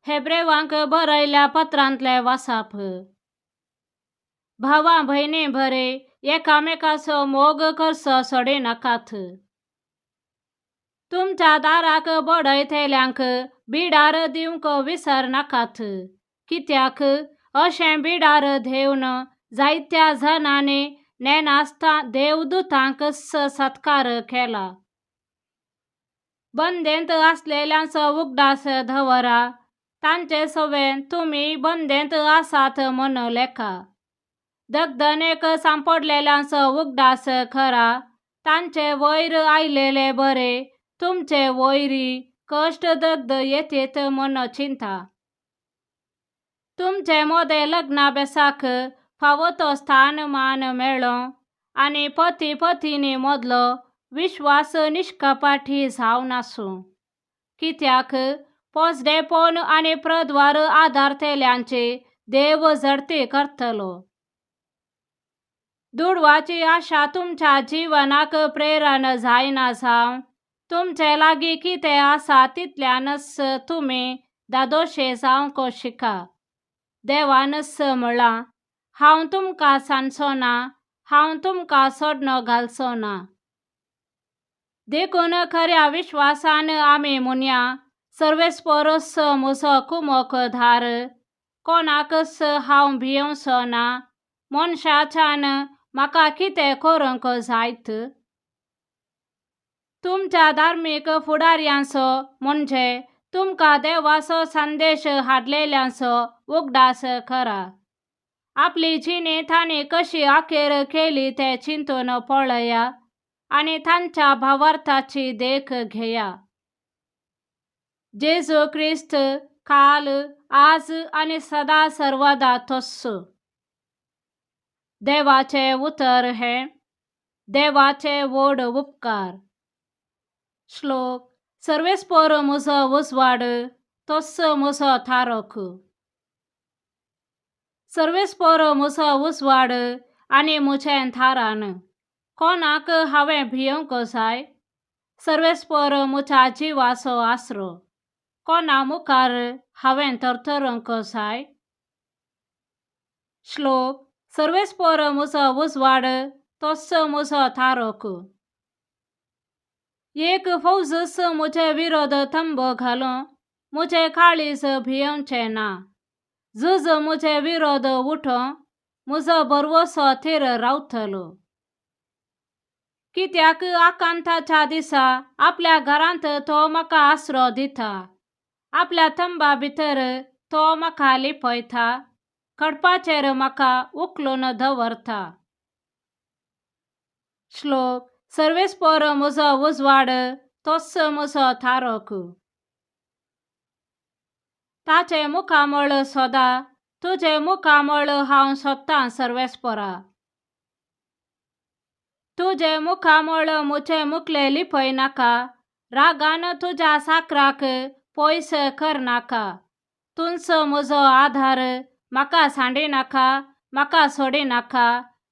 हेब्रेवांक बरयल्या पत्रांतलें वासाप. भावा भयणी बरे, एकामेकाचो मोग करचो सोडिनाकात. तुमच्या दाराक बडयतल्यांक बिडार दिवंक विसरनाकात, कित्याक अशें बिडार धेवन जायत्या जणांनी नेनासता देवदूतांकच सत्कार केला. बंदेंत आसलेल्यांचो उगडास दवरा, तांचे सवें तुमी बंदेंत आसात म्हूण लेखा. दगदनेक सांपडलेल्यांचो उगडास करा, तांचे वयर आयलेले बरे तुमचे वयरी कश्ट दग्द येतेत म्हूण चिंता. तुमचे मोदें लग्ना बेसाक फावो तो स्थान मान मेळो आनी पती पतीनी मदलो विश्वास निश्कपाटी जावन आसूं, कित्याक पोजडेपण आनी प्रद्वार आदारतल्यांची देव झडती करतलो. दुडवाची आशा तुमच्या जिवनाक प्रेरण जायना जावं, तुमचे लागीं कितें आसा तितल्यानच तुमी दादोशे जावंक शिका. देवानच म्हळां, हांव तुमकां सांडचो ना, हांव तुमकां सोडण घालचो ना. देखून खऱ्या विश्वासान आमी म्हणया, सर्वेस्परस म्हजो कुमकदार, कोणाकच हांव भियेवचो ना. मनशाच्यान म्हाका कितें करूंक जायत? तुमच्या धार्मीक फुडाऱ्यांचो, म्हणजे तुमकां देवाचो संदेश हाडलेल्यांचो उगडास करा. आपली जिणी तांणी कशी अखेर केली तें चिंतून पळया आनी तांच्या भावार्थाची देख घेया. जेजू क्रिस्त काल, आज आनी सदा सर्वदा तोच. देवाचें उतर हें देवाचे व्हड उपकार. श्लोक. सर्वेस्पर म्हजो उजवाड, तोच म्हजो थारक. सर्वेस्पर म्हजो उजवाड आनी म्हजें थारान, कोणाक हांवें भियोंक जाय? सर्वेस्पर म्हज्या जिवाचो आसरो, कोणा मुखार हांवें थरथरूंक जाय? श्लोक. सर्वेस्पर म्हजो उजवाड, तोच म्हजो थारक. एक फौजच म्हजे विरोध तंबो घालूं, म्हजें काळीज भियोवचें ना. झूज म्हजे विरोध उठों, म्हजो भरवसो थीर रावतलो. कित्याक आकांताच्या दिसा आपल्या घरांत तो म्हाका आसरो दिता, आपल्या तंबा भितर तो म्हाका लिपयता, खडपाचेर म्हाका उखलून दवरता. श्लोक. सर्वेस्पर म्हजो उजवाड, तोच म्हजो थारक. ताचें मुखामळ सोदा, तुजें मुखामळ हांव सोदतां सर्वेस्परा. तुजें मुखामळ म्हजें मुखलें लिपय नाका, रागान तुज्या साकराक पयस करनाका. तूंच म्हजो आदार, म्हाका सांडिनाका, म्हाका सोडिनाका,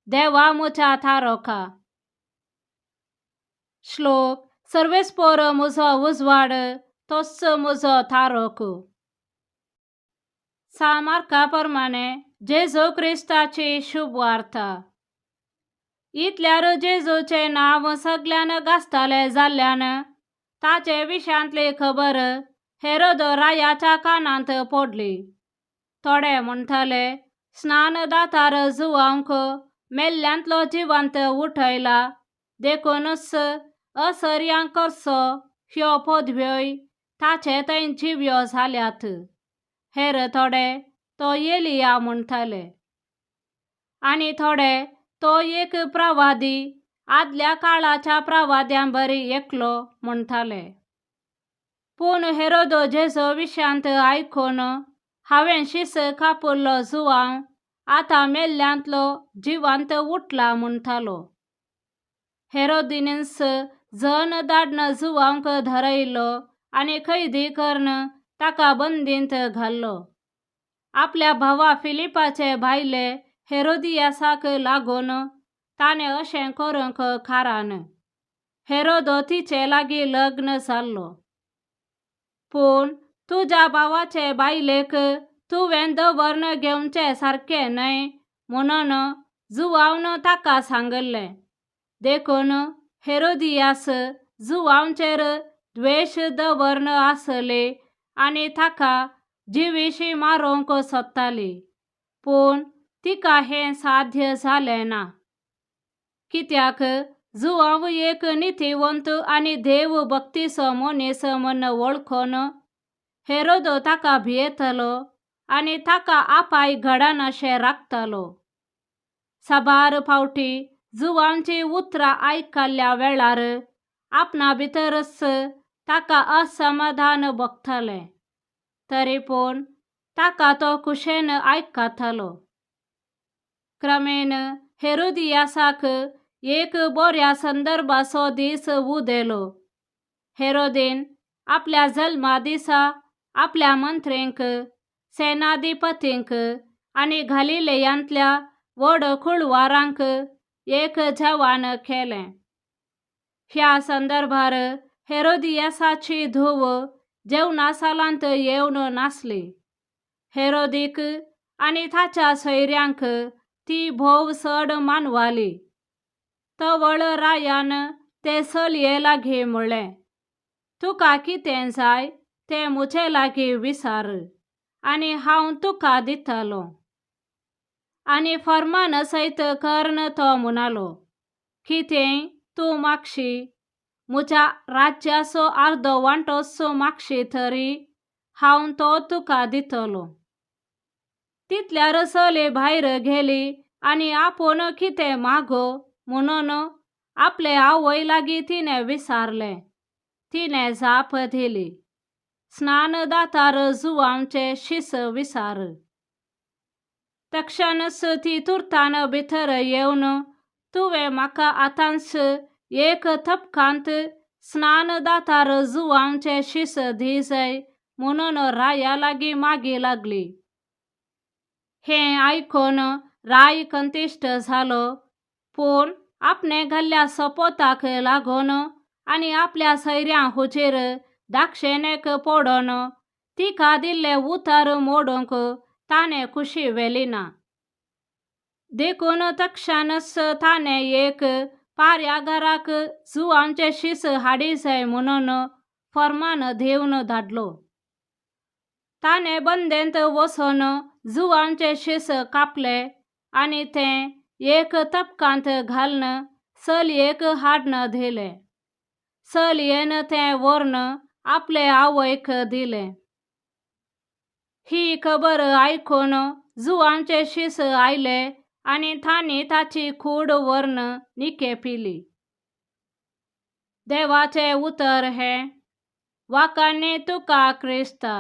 देवा म्हज्या थारोका. श्लोक. सर्वेस्पर म्हजो उजवाड, तोच म्हजो थारक. सा मार्का प्रमाणे जेजू क्रिस्ताची शुभ वार्ता. इतल्यार जेजूचें नांव सगल्यान गाजतालें जाल्ल्यान ताचे विशयांतली खबर हेरोद रायाच्या कानांत पडली. थोडे म्हणटाले, स्नानदातार जुवांक मेल्ल्यांतलो जिवंत उठयला, देखूनच असर्यांक करचो ह्यो पदव्योय ताचे थंय जिव्यो जाल्यात. हेर थोडे तो एलिया म्हणटाले, आनी थोडे तो एक प्रवादी, आदल्या काळाच्या प्रवाद्यां बरी एकलो म्हणटाले. पूण हेरोदो जेजो विशयांत आयकून, हांवें शीस कापुल्लो जुवांव आतां मेल्ल्यांतलो जिवंत उठला म्हणटालो. हेरोदिनीस जन धाडन जुवांक धरयलो आनी कैदी करून ताका बंदींत घाल्लो. आपल्या भावा फिलिपाचे भायले हेरोदियासाक लागून ताणें अशें करूंक कारण हेरोदो तिचे लागीं लग्न जाल्लो. पूण तुज्या भावाचे बायलेक तुवें दवरन घेवचें सारकें न्हय म्हणून जुवांवन ताका सांगिल्लें. देखून हेरोदियास जुवांचेर द्वेश दवरन आसली आनी ताका जिविशी मारूंक सोदताली, पूण तिका हें साध्य जालें ना, कित्याक जुवांव एक नितीवंत आनी देव भक्तीचो मनीस म्हूण वळखून हेरोद ताका भियेतालो आनी ताका आपाय घडनाशें राखतालो. साबार फावटी जुवांची उतरां आयकल्ल्या वेळार आपणा भितरच ताका असमाधान भोगतालें, तरी पूण ताका तो खुशेन आयकतालो. क्रमेण हेरोदियासाक एक बऱ्या संदर्भाचो दीस उदेलो. हेरोदीन आपल्या जल्मा दिसा आपल्या मंत्र्यांक, सेनाधिपतींक आनी गालिलेयांतल्या व्हड कुळवारांक एक जेवण केलें. ह्या संदर्भार हेरोदियासाची धूव जेवणा सालांत येवन नासली. हेरोदीक आनी ताच्या सोयऱ्यांक ती भोव चड मानवाली. तवळ रायान ते चलये लागीं म्हणलें, तुका कितें जाय तें म्हजे लागीं विचार आनी हांव तुका दितलों. आनी फर्मान सयत कर्ण तो म्हणालो, कितें तूं मागशी, म्हज्या राज्याचो अर्दो वांटोच मागशी तरी हांव तो तुका दितलों. तितल्यार चली भायर गेली आनी आपूण कितें मागो म्हणून आपले आवय लागीं तिणें विचारलें. तिणें जाप दिली, स्नानदातार जुवांचें शीस विचार. तक्षणच ती तुर्तान भितर येवन, तुवें म्हाका आतांच एक थपकांत स्नानदातार जुवांचें शीस दी जाय म्हणून राया लागीं मागी लागली. हें आयकून राय कंतिश्ट जालो, पूण आपणें घाल्ल्या सोपोताक लागून आनी आपल्या सैऱ्यां हुजेर दाक्षेणेक पडून तिका दिल्लें उतर मोडूंक ताणें खुशी व्हेली ना. देखून तक्षणच ताणें एक पार्यागाराक जुवांचें शीस हाडी जाय म्हणून फर्मान दिवन धाडलो. ताणें बंदेंत वचून जुवांचें शीस कापलें आनी तें एक तपकांत घालून चलयेक हाडून दिलें. चलयेन तें व्हरून आपले आवयक दिलें. ही खबर आयकून जुवांचे शीस आयले आनी तांणी ताची कूड व्हरून निकेपिली. देवाचें उतर हें. वाखाणी तुका क्रिस्ता.